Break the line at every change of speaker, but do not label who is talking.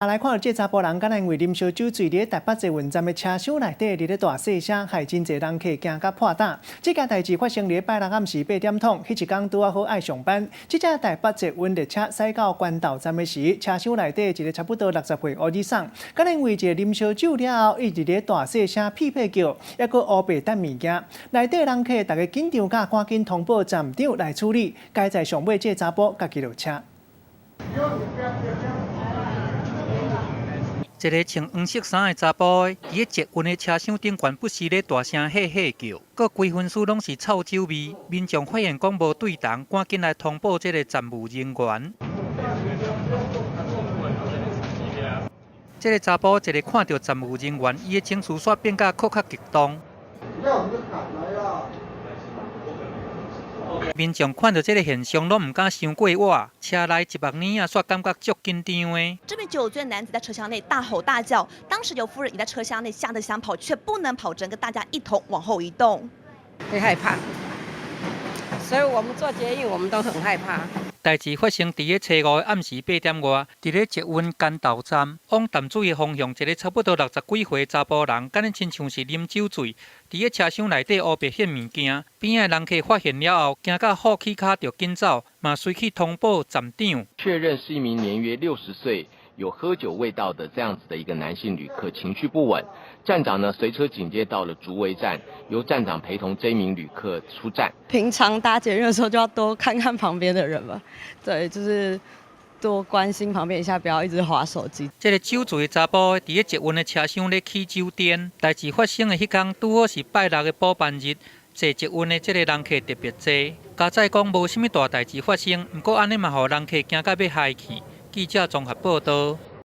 來看著這查埔人，敢若因為啉燒酒醉，佇咧台北捷運站的車廂內底，佇咧大細聲，害真濟人客驚甲破膽。這件代誌發生佇咧拜六暗時8點通，彼一工拄仔好愛上班。這隻台北捷運列車駛到關渡站的時，車廂內底一個差不多60歲烏爾桑，敢若因為一個啉燒酒了後，伊佇咧大細聲屁屁叫，猶閣烏白擲物件，內底人客逐家緊張甲趕緊通報站長來處理。佳哉上尾這查埔家己落車。
一个穿黃色衫的查埔，佇咧捷運的車廂頂懸不時咧大聲嚇嚇叫，閣規身軀攏是臭酒味。民眾發現講無對頭，趕緊來通報這个站務人員。這个查埔一个看著站務人員，伊的情緒煞變甲閣較激動。民眾看著這个現象，攏毋敢傷過倚。車內一目耳仔，煞感覺足緊張的。
這名酒醉男子在車廂內大吼大叫，當時有夫人也在車廂內嚇得想跑，卻不能跑，整個大家一同往後移動。
會害怕，所以我們坐捷運，我們都很害怕。
代誌發生佇咧初五的暗時8點外，佇咧捷運關渡站往淡水的方向，一个差不多60幾歲查埔人，敢若親像是啉酒醉，佇咧車廂內底烏白擲物件，邊仔的人客發現了後，驚甲好起跤著緊走，嘛隨去通報站長。
確認是一名年約60歲、有喝酒味道的這樣子的一個男性旅客，情緒不穩。站長呢隨車警戒到了竹圍站，由站長陪同這名旅客出站。
平常搭捷運的時候就要多看看旁邊的人嘛，對，就是多關心旁邊一下，不要一直滑手機。
這个酒醉的查埔佇咧捷運的車廂咧起酒癲，代誌發生的彼工拄好是拜六的補班日，坐捷運的這个人客特別濟。佳哉講無啥物大代誌發生，毋過按呢嘛予人客驚甲欲害去。記者綜合報導。